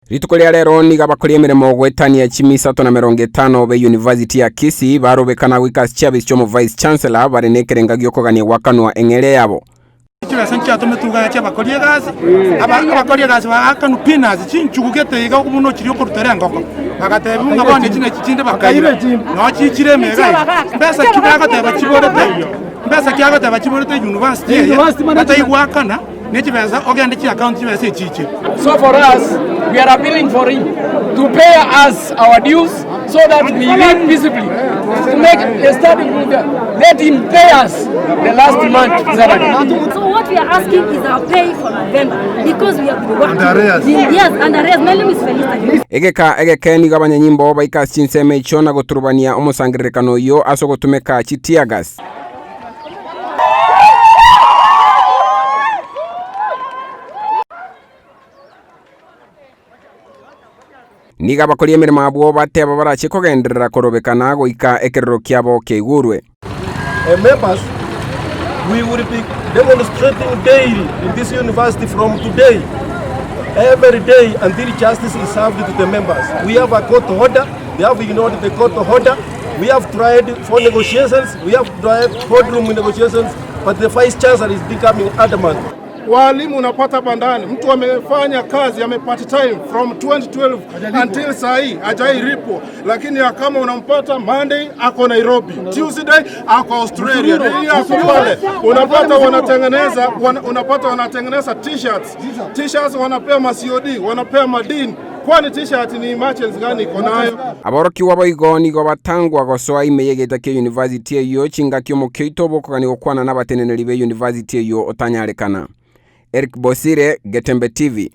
Rituko ria rero nigo abakori emeremo goetania chimi isato na 50 be University ya Kisii barobekana goika ase chiabisi chi'omo Vice Chancellor bare nekerenga gi'okogania goakanwa eng'eria yabo. Chibesa nchiatometwe iga chi'abakori egasi, abakori egasi bagaakanwa peanuts, chinchugu gete iga buna ochiria okorutera engoko, bagatebiwa ng'a bono echi nachi chinde bakaira, noo chichire ime iga iga. Mbesa ki bagoteba chiborete? Mbesa ki agoteba chiborete university eye bataigwakana ne chibesa ogende chiaccount chibesa echiche. So for us, we are appealing for him to pay us our dues so that we live peaceably. To make a starting with the, let him pay us the last month salary. So what we are asking is our pay for November because we have been working. And Yes, and arrears. My name is Felista. Egeka egeke nigo abanyanyimbo baika ase chinsemo echio na goturubania omosangererekano oyio ase ogotumeka chi tear gas. Nigo abakori emeremo abwo bateba barache kogenderera korobekana goika ekerero kiabo kiaigurwe. Members, we will be demonstrating daily in this university from today, every day until justice is served to the members. We have a court order, they have ignored the court order. We have tried for negotiations, we have tried courtroom negotiations, but the vice chancellor is becoming adamant. Walimu unapata bandani, mtu amefanya kazi ame part time from 2012 until saa hii hajailipwa, lakini ya kama unampata Monday ako Nairobi, Tuesday ako Australia, nini ako pale, unapata wanatengeneza wana, unapata wanatengeneza t-shirts, t-shirts wanapea ma COD, wanapea madini. Kwani t-shirt ni emergency gani iko nayo? Aborokigwa boigo nigo batangwa gosoa ime y'egeita kia university eyio chingaki omokia oito bokogania gokwana nabateneneri be university eyio otanyarekana. Eric Bosire, Getembe TV.